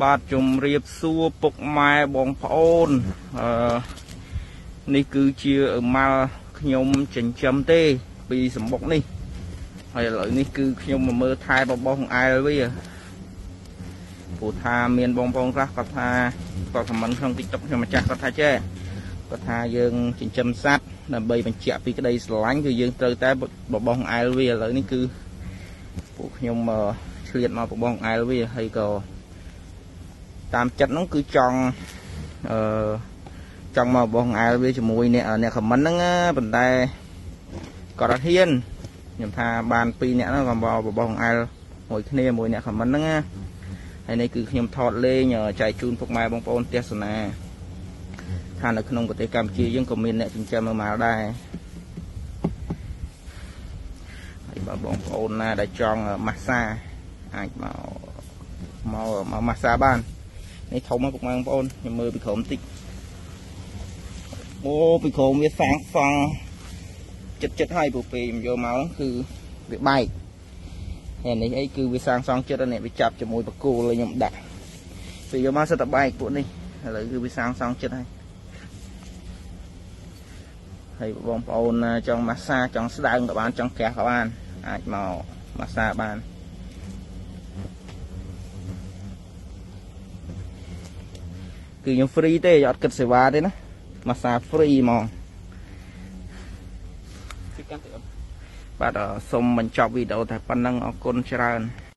បាទជំរាបសួរពុកម៉ែបងប្អូនអឺនេះគឺជាអម៉ាល់ខ្ញុំចិញ្ចឹមទេ ពីសម្បុកនេះហើយឥឡូវនេះគឺខ្ញុំមកមើលថែបបោះអែលវាព្រោះថាមានបងប្អូនខ្លះគាត់ថាគាត់ខមមិនក្នុង TikTok ខ្ញុំម្ចាស់គាត់ថាចេះគាត់ថាយើងចិញ្ចឹមសត្វដើម្បីបញ្ជាក់ពីក្តីស្រឡាញ់គឺយើងត្រូវតែបបោះអែលវាឥឡូវនេះគឺពួកខ្ញុំឆ្លៀតមកបបោះអែលវាហើយក៏តាមចិត្តហ្នឹងគឺចង់អឺចង់មកបោះអែលវាជាមួយអ្នកអ្នកខមមិនហ្នឹងប៉ុន្តែគាត់អត់ហ៊ានខ្ញុំថាបាន2អ្នកហ្នឹងក៏មកបោះអែលមួយគ្នាមួយអ្នកខមមិនហ្នឹងណាហើយនេះគឺខ្ញុំថតលេងចែកជូនពុកម៉ែបងប្អូនទស្សនាថានៅក្នុងប្រទេសកម្ពុជាយើងក៏មានអ្នកចិញ្ចឹមមើលម៉ាល់ដែរហើយបើបងប្អូនណាដែលចង់ម៉ាស្សាអាចមកមកមកម៉ាស្សាបាននេះធំណាស់ពុកម៉ែបងប្អូនខ្ញុំមើលពីក្រោមតិចអូពីក្រោមវាសាងសង់ចិត្តចិត្តហើយព្រោះពេលខ្ញុំយកមកគឺវាបែកហើយនេះអីគឺវាសាងសង់ចិត្តនេះវាចាប់ជាមួយបកគោលខ្ញុំដាក់ពេលយកមកសិតតែបែកពួកនេះឥឡូវគឺវាសាងសង់ចិត្តហើយហើយបងប្អូនចង់ម៉ាស្សាចង់ស្ដើងក៏បានចង់ក្រាស់ក៏បានអាចមកម៉ាស្សាបានគឺខ្ញុំ free ទេអត់គិតសេវាទេណាម៉ាស្សា free ហ្មងបាទសូមបញ្ចប់វីដេអូតែប៉ុណ្្នឹងអរគុណច្រើន។